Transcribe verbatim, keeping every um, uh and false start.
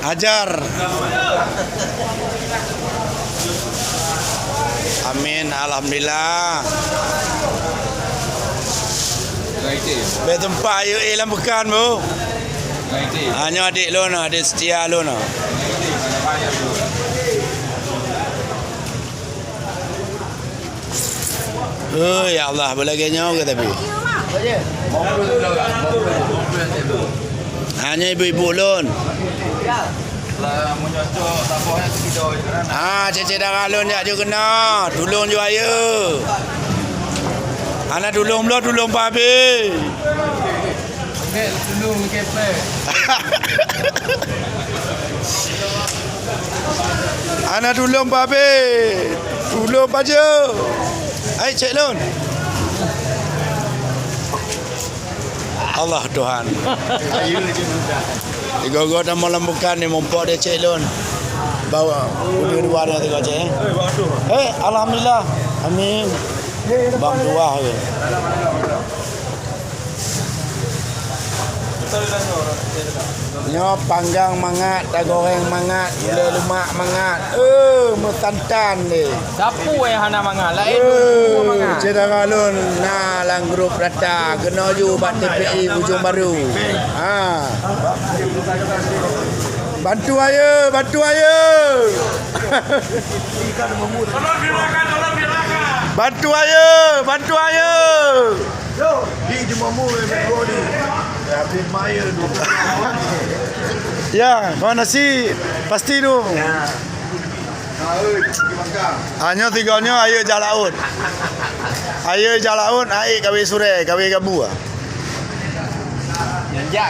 Ajar. Amin, alhamdulillah. Bèk teumpat ayo éh lam peukan, Bu. Nyoe adék lôn, adék seutia lôn. Oh, ya Allah, beulagèe nyoe ke tapi. Hanya ibu-ibu lôn. Ah, cécé dara lôn jak ju keunoe. Tulông ju ayo. Hana tulông bloe, tulông pabe. Hana tulông pabe, tulông pajoh. Hai, cék lôn. Allah Tuhan. Tiga-tiga tamu lam bukan ni mumpok dia cék lôn. Bawa udah dua dia tiga cék. Eh, alhamdulillah. Amin. Bang dua ke? Nyoe panggang mangat, tagoreng mangat, gulai lumak mangat. Eh, meutantan deh. Sapeue nyang hana mangat? Laén eh, mangat. Syedara lôn na lam grup rata, keunoe ju bak T P I Ujong Baru. Ha. Bantu ayo, bantu ayo. Bantu ayo, bantu ayo. Yo, di Jemomu, eh, Februari. Ya, habis main tu. Ya, kawan nasi pasti tu. Ya. Ah, nyoe tiga nyoe ayo jak laôt. Ayo jak laôt, ayo kawé suré, kawé gabu.